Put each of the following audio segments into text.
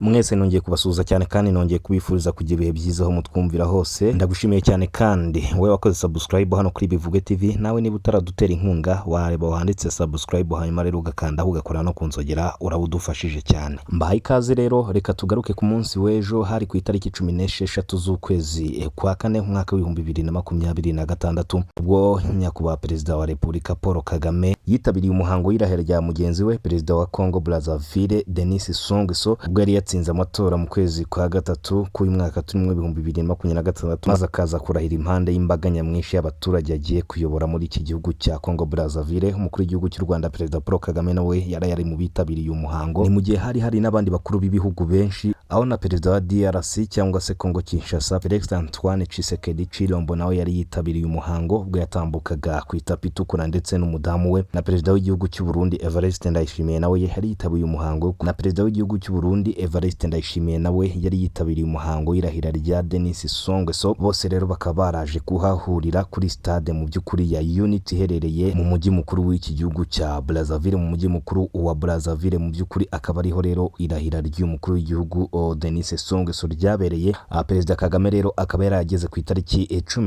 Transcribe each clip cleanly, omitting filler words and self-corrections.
Mwese nongeye kubasuhuza cyane kandi nongeye kubifuriza kugira ibihe byiza aho mutwumvira hose. Ndagushimiye cyane kandi wowe wakoze subscribe hano kuri Bivuge TV. Nawe niba utaradutera inkunga, wareba wanditse subscribe, hanyuma rero ugakandaho, ugakora no kunzogera, uraba udufashije cyane. Mbahaye ikaze rero. Reka tugaruke ku munsi w'ejo. Hari ku itariki 16 z'ukwezi kwa kane, umwaka w'2026, ubwo nyakubahwa Perezida wa Repubulika Paul Kagame yitabiriye umuhango w'irahira rya mugenzi we, Perezida wa Congo Brazzaville Denis Sassou Nguesso, ubwo yari yatsinze amatora mu kwezi kwa gatatu k'uyu mwaka turimo, 2026, maze akaza kurahira impande y'imbaga nyamwinshi y'abaturage agiye kuyobora muri iki gihugu cya Congo Brazzaville. Umukuru w'igihugu cy'u Rwanda, Perezida Paul Kagame, nawe yari ari mu bitabiriye umuhango. Ni mu gihe hari hari n'abandi bakuru b'ibihugu benshi, aho na Perezida wa DRC cyangwa se Congo Kinshasa, Felix Antoine Tshisekedi Tshilombo, nawe yari yitabiriye umuhango ubwo yatambukaga ku itapi itukura ndetse n'umudamu we. Na Perezida w'igihugu cy'u Burundi Evariste Ndayishimiye nawe yari yitabiriye umuhango. Na Perezida w'igihugu cy'u Burundi Evariste Ndayishimiye nawe yari yitabiriye umuhango w'irahira rya Denis Sassou Nguesso. Bose rero bakaba baraje kuhahurira kuri stade mu by'ukuri ya Unity, iherereye mu mujyi mukuru w'iki gihugu cya Brazzaville, mu mujyi mukuru wa Brazzaville. Mu by'ukuri akaba ariho rero irahira ry'umukuru w'igihugu Denis Sassou Nguesso ryabereye. Perezida Kagame rero akaba yarageze ku itariki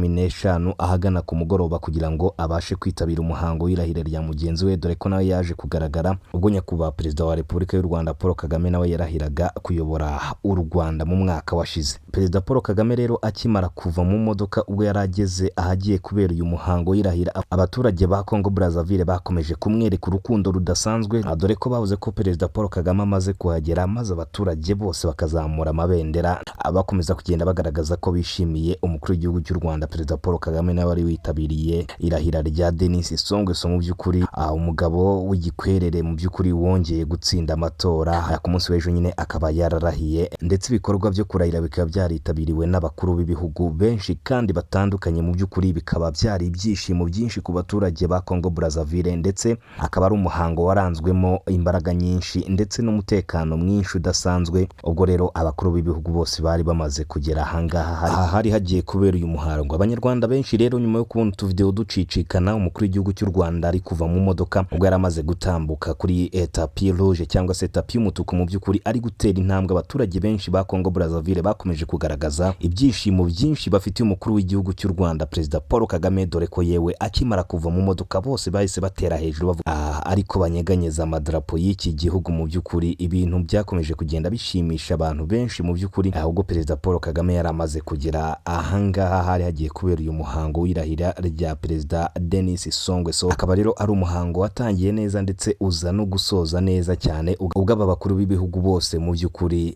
15 ahagana ku mugoroba kugira ngo abashe kwitabira umuhango w'irahira rya mugenzi we, dore ko nawe yaje kugaragara ubwo nyakubahwa Perezida wa Repubulika y'u Rwanda Paul Kagame nawe yarahiraga kuyobora u Rwanda mu mwaka washize. Perezida Paul Kagame rero akimara kuva mu modoka, ubwo yari ageze ahagiye kubera uyu muhango w'irahira, abaturage ba Congo Brazzaville bakomeje kumwereka urukundo rudasanzwe, dore ko bavuze ko Perezida Paul Kagame amaze kuhagera maze abaturage bose bakazamura amabendera, bakomeza kugenda bagaragaza ko bishimiye umukuru w'igihugu cy'u Rwanda, Perezida Paul Kagame, nawe wari witabiriye irahira rya Denis Sassou Nguesso. Mu by'ukuri umugabo w'igikwerere mu by'ukuri wongeye gutsinda amatora ku munsi w'ejo nyine, akaba yararahiye, ndetse ibikorwa byo kurahira bikaba byaritabiriwe n'abakuru b'ibihugu benshi kandi batandukanye. Mu by'ukuri bikaba byari ibyishimo byinshi ku baturage ba Congo Brazzaville, ndetse akaba ari umuhango waranzwemo imbaraga nyinshi ndetse n'umutekano mwinshi udasanzwe, ubwo rero abakuru b'ibihugu bose bari bamaze kugera ahangaha aha hari hagiye kubera uyu muhango. Abanyarwanda benshi rero, nyuma yo kubona utuvidewo ducicikana umukuru w'igihugu cy'u Rwanda ari kuva mu modoka, ubwo yari amaze gutambuka kuri tapis rouge cyangwa se tapis y'umutuku, mu by'ukuri ari gutera intambwe, abaturage benshi ba Congo Brazzaville bakomeje kugaragaza ibyishimo byinshi bafitiye umukuru w'igihugu cy'u Rwanda, Perezida Paul Kagame, dore ko yewe akimara kuva mu modoka bose bahise batera hejuru bavuga ariko banyeganyeza amadarapo y'iki gihugu. Mu by'ukuri ibintu byakomeje kugenda bishimisha abantu benshi mu by'ukuri, ahubwo Perezida Paul Kagame yari amaze kugera ahangaha hari hagiye kubera uyu muhango w'irahira rya Perezida Denis Sassou Nguesso. Akaba rero ari umuhango watangiye neza ndetse uza no gusoza neza cyane, ubwo aba bakuru b'ibihugu bose mu by'ukuri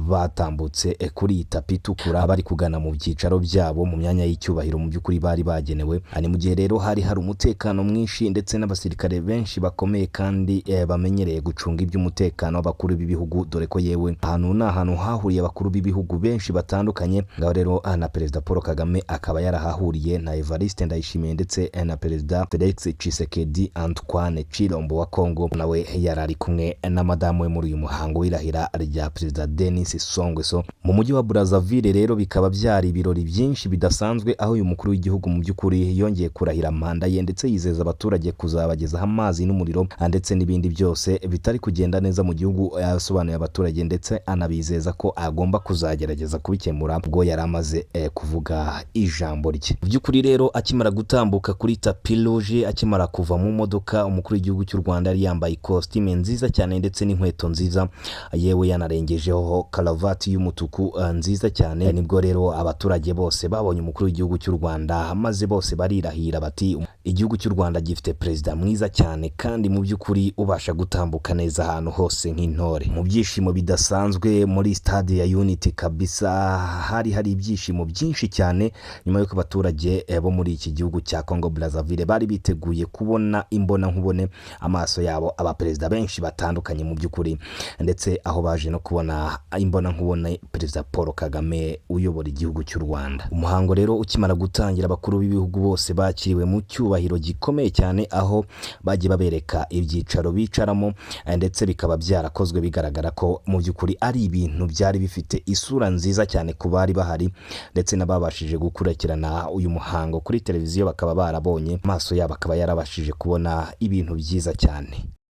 batambutse kuri iyi tapi itukura bari kugana mu byicaro byabo, mu myanya y'icyubahiro mu by'ukuri bari bagenewe. Ni mu gihe rero hari hari umutekano mwinshi ndetse n'abasirikare benshi bakomeye kandi bamenyereye gucunga iby'umutekano w'abakuru b'ibihugu, dore ko yewe ahantu ni ahantu hahuriye abakuru b'ibihugu benshi batandukanye. Ngaho rero na Perezida Paul Kagame akaba yarahahuriye na Evariste Ndayishimiye ndetse na Perezida Felix Tshisekedi Antoine Tshilombo wa Congo, nawe yari ari kumwe na madamu we muri uyu muhango w'irahira rya Perezida Denis Sassou Nguesso mu mujyi wa Brazzaville. Rero bikaba byari ibirori byinshi bidasanzwe, aho uyu mukuru w'igihugu mu by'ukuri yongeye kurahira manda ye, ndetse yizeza abaturage kuzabagezaho amazi n'umuriro ndetse n'ibindi byose bitari kugenda neza mu gihugu. Yasobanuye abaturage ndetse anabizeza ko agomba kuzagerageza kubikemura ubwo yari amaze kuvuga ijambo rye. Mu by'ukuri rero akimara gutambuka kuri tapis rouge, akimara kuva mu modoka, umukuru w'igihugu cy'u Rwanda yari yambaye ikositime nziza cyane ndetse n'inkweto nziza, yewe yanarengejeho karavati y'umutuku nziza cyane. Nibwo rero abaturage bose babonye umukuru w'igihugu cy'u Rwanda, maze bose barirahira bati: "Igihugu cy'u Rwanda gifite perezida mwiza cyane kandi mu by'ukuri ubasha gutambuka neza ahantu hose nk'intore." Mu byishimo bidasanzwe muri stade ya Unity kabisa, hari hari ibyishimo byinshi cyane nyuma y'uko abaturage bo muri iki gihugu cya Congo Brazzaville bari biteguye kubona imbona nkubone amaso yabo abaperezida benshi batandukanye mu by'ukuri, ndetse aho baje no kubona imbona nkubone Perezida Paul Kagame uyobora igihugu cy'u Rwanda. Umuhango rero ukimara gutangira, abakuru b'ibihugu bose bakiriwe mu cyubahiro gikomeye cyane, aho bagiye babereka ibyicaro bicaramo, ndetse bikaba byarakozwe bigaragara ko mu by'ukuri ari ibintu byari bifite isura nziza cyane ku bari bahari, ndetse n'ababashije gukurikirana uyu muhango kuri televiziyo bakaba barabonye, amaso yabo akaba yarabashije kubona ibintu byiza cyane.